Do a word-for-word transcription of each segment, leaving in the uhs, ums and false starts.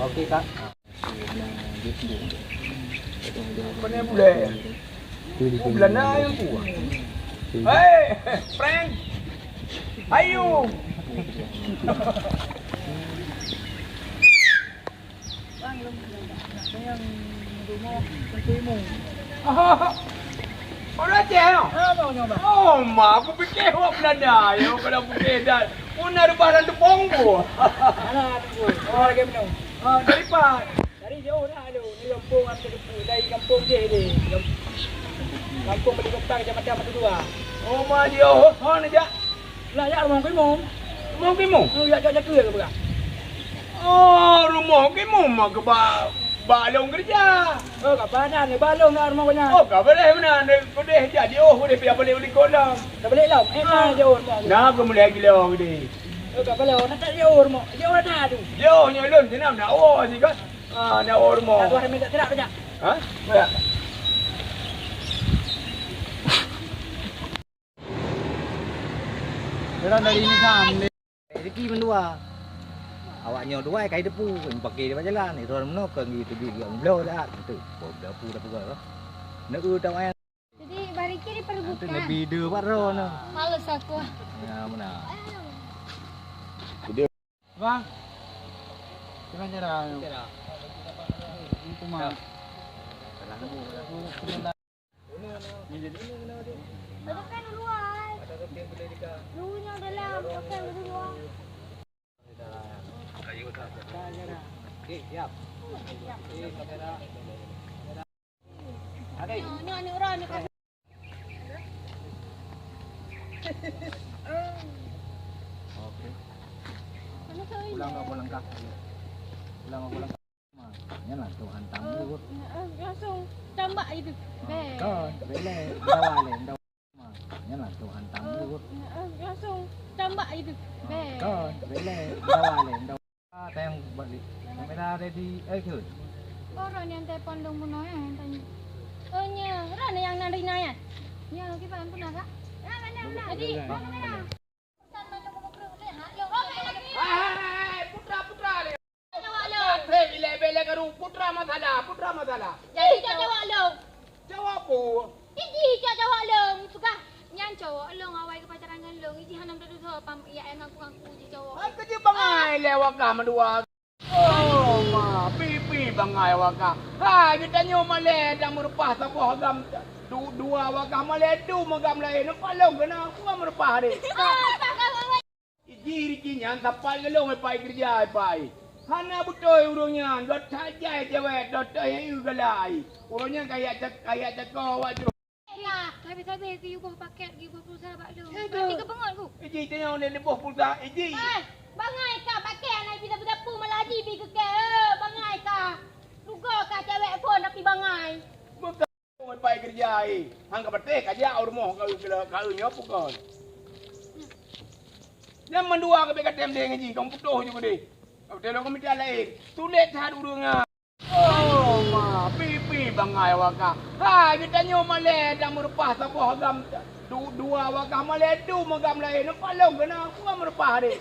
Oke, Kak. Mana bulan? Bulan na yang kuah. Hei, Frank. Ayo. Orang Aceh, no? Oh, ma, aku pikir awak Belanda, ya, kalau putih dan pun ada barang tepung pun. Alah, tunggu. Oh, lagi minum. Ah, dari Pak. Dari jauh dah, aduh. Ni kampung apa tu? Dari kampung je ni. Kampung Bali Kota, Kecamatan Batu Dua. Oh, ma, jauh. Ha, ni jak. Lah, jak rumah Ungku Imum. Rumah Ungku Imum? Oh, jak, jak, jak, jak, jak. Oh, rumah Ungku Imum mah ke ba, ba lôn kerja. Oh, ka padan, ba lôn nak rumah banyak. Oh, ka boleh mana? Ni kudeh jak jauh, kudeh payah balik beli kolam. Dah balik lom? Eh, nah, jauh rumah. Nah, aku mulai gila kudeh. Oh, ka boleh. Nak tak jauh rumah? Jauh dah tu. Jauh nyoe lôn jenam nak awak sih kan. Ah, nak awak rumah. Nak dua minit tak terak tu, jak. Ha? Ya. Orang dari Nizam ni. Rezeki mendua. Awak nyoe dua kai depu, pakai di jalan. Itu orang menoh kan gitu di yang bloe dah. Itu. Bloe pu dah pegang. Nak eu tahu. Jadi bariki diperebutkan. Nanti lebih dua baroe nah. Males aku. Ya, mana? Bang. Gimana cara? Cara. Ini cuma. Salah nemu. Betul kan dulu ai. Dulunya dalam, bukan dulu luar. Okey, siap. Okey, kamera. Okey. Nyoe, nyoe, nyoe, nyoe. Okey. Mana kau ini? Ulang kau langkah. Ulang kau langkah. Nyan lah Tuhan tambut. Eh, eh, langsung tambak gitu. Beh. Kon, belek, dawa le, dawa. Nyan lah Tuhan tambut. Eh, eh, langsung tambak gitu. Beh. Kon, belek, dawa le, dawa. Ah, tayang balik. Kamera ready, action. Oh, Ron yang telepon dong bunoe, eh, tanya. Oh, nya, Ron yang nan Rina ya? Ya, kiban pernah, Kak? Ron, mana, mana? Tadi, mana, mana? Hai, hai, hai, putra, putra le. Jawab lôn. Hei, bilai, bilai karu, putra masalah, putra masalah. Jadi, cok jawab lôn. Jawab apa? Iji cok jawab lôn. Peugah, nyan cowok lôn awai keu pacaran ngon lôn. Iji hana meudosa pam, ya, eh, ngaku-ngaku iji cowok. Hai, keuji bangai lé wakah meudua. Oh, ma, pipi bangai wakah. Hai, geutanyoe malée dak meureupah saboh agam du-, dua wakah malée du meugam laén. Nampak lôn keunan, aku meureupah deh. Iji Riki nyan sapat geulong ipai keureuja ipai. Hana beutôi ureuëng nyan, dot that jai cewek, dot that nyang galai. Ureuëng nyan kaya cak-, kaya cako awak jroh. Ka, ka habéh-habéh geuyue boh paket, geuyue boh pulsa bak lôn. Hei, berarti tu. Geupeungot ku. Iji tanyong lé leuboh pulsa, iji. Eh, bangai ka paket aneuk pih sapeue-sapeue malah iji pih keu kée, eh, bangai ka. Rugoe ka cewek phon tapi bangai. Bukan. Pai keureuja, eh. Han ka patéh ka jak u rumoh ka, ka, ka nyoe pukon. Nyan mandua ka bèk ka tem deh ngaji, kong putôh ju keudeh. Ka beutôi lôn ka mita laén. Tuléh that ureueng ah. Oh, ma, pipi bangai wakah. Hai, geutanyoe malèe dak meureupah saboh agam du-, dua wakah malèe du meugam laén. Nampak lôn keunan, aku meureupah deh.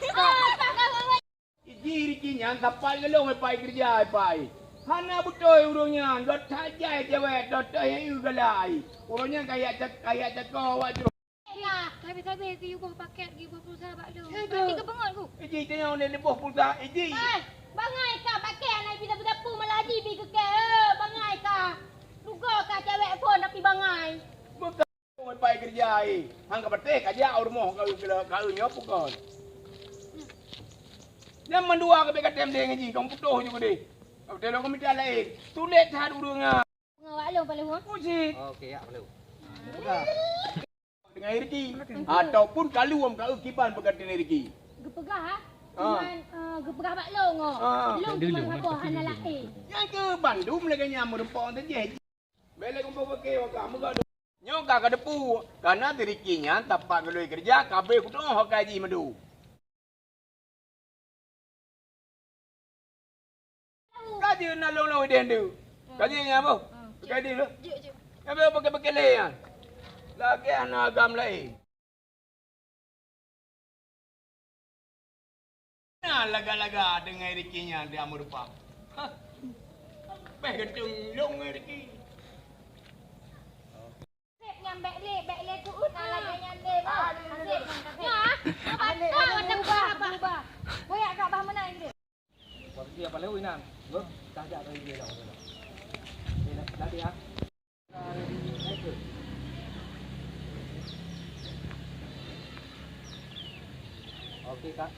Iji Riki nyan sapat geulong ipai keureuja ipai. Hana beutôi ureueng nyan, dot that jai cewek, dot that nyang galai. Ureueng nyan kaya cak-, kaya cako awak jroh. Ka, ka habéh-habéh geuyue boh paket, geuyue boh pulsa bak lôn. Hei, tu. Berarti geupeungot ku. Iji tanyong lé leuboh pulsa, iji. Eh, bangai ka paket aneuk pih sapeue-sapeue malah iji pih keu kée, eh, bangai ka. Rugoe ka cewek phon tapi bangai. Bukan. Pai keureuja, eh. Han ka patéh ka jak u rumoh ka, ka, ka nyoe pukon. Nyan mandua ka bèk ka tem deh ngaji, kong putôh ju keudeh. Ka beutôi lôn ka mita laén. Tuléh that ureueng ah. Ngon awak lôn paléh hueng. Puji. Oke, ya, paléh. Deungon Riki. Ataupun kaluem ka eu kiban peukateun Riki. Geupeugah, ah. Ah. Cuman, eh, geupeugah bak lôn, oh. Ah. Lôn cuman saboh hana laén. Nyang keu bandum lagèe nyan meurumpok teuh jih. Bèk lé kumpul paké wakah meugadôh. Nyoe ka kateupeue, kana si Riki nyan tapak geulôi keureuja ka abéh kudoh ka jih meudu. Ka jeuet na lôn-lôn idéh ndeue. Ka jeuet nyan boh. Ka idéh ndeue. Nyan boh paké-paké lé nyan. Lagèe hana agam laén. Na laga-laga deungon Riki nyan di Amur Pah. Bèk geuteung lôn ngon Ricky. Sép nyan bèk lé, bèk lé keuut, nah, lagèe nyan lé, bah. Sép nyan ka sép. Nyan, apa tak ada berubah, berubah. Boyak kat bah meunan gitu. Posisi apa lewat inan? Loh, dah jak dari dia dah. Okey, nanti ya. Okey, Kak.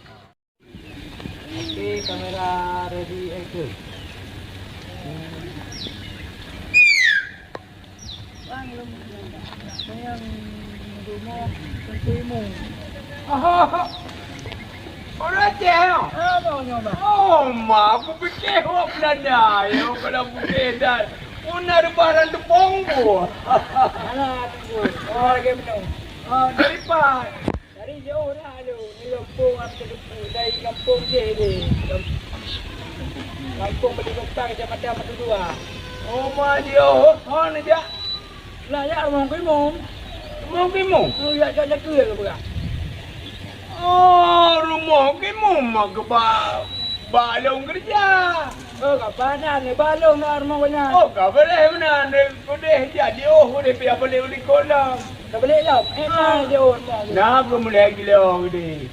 Okey, kamera ready, action. Bang, lom, lom, lom. Sayang, rumah, tentu ilmu. Aha. Orang Aceh, ya? Ah, bang, nyoba. Oh, ma, aku fikir awak Belanda, ya, kalau putih dan. Oh, nak rebah dan tepung, bu. Alah, tunggu. Oh, lagi penuh. Oh, dari Pan. Dari jauh dah lu, ni gampông aku teupeu, dari gampông jih ni. Gam-, gampông Bali Kota, Kecamatan Matu Dua. Oh, ma jauh, ha, ni jak. Lah, jak rumoh Kak Imum. Rumoh Kak Imum? Oh, jak, jak, jak keu ke beurah. Oh, rumoh Kak Imum mak keuba, ba lôn keureuja. Oh, ka padan, eh, ba lôn na rumoh keunan. Oh, ka boleh meunan, deh, udeh jak di oh, udeh piah boleh uli kolam. Ka boleh lom, eh, na di oh rumoh. Na, aku mulai gila, udeh.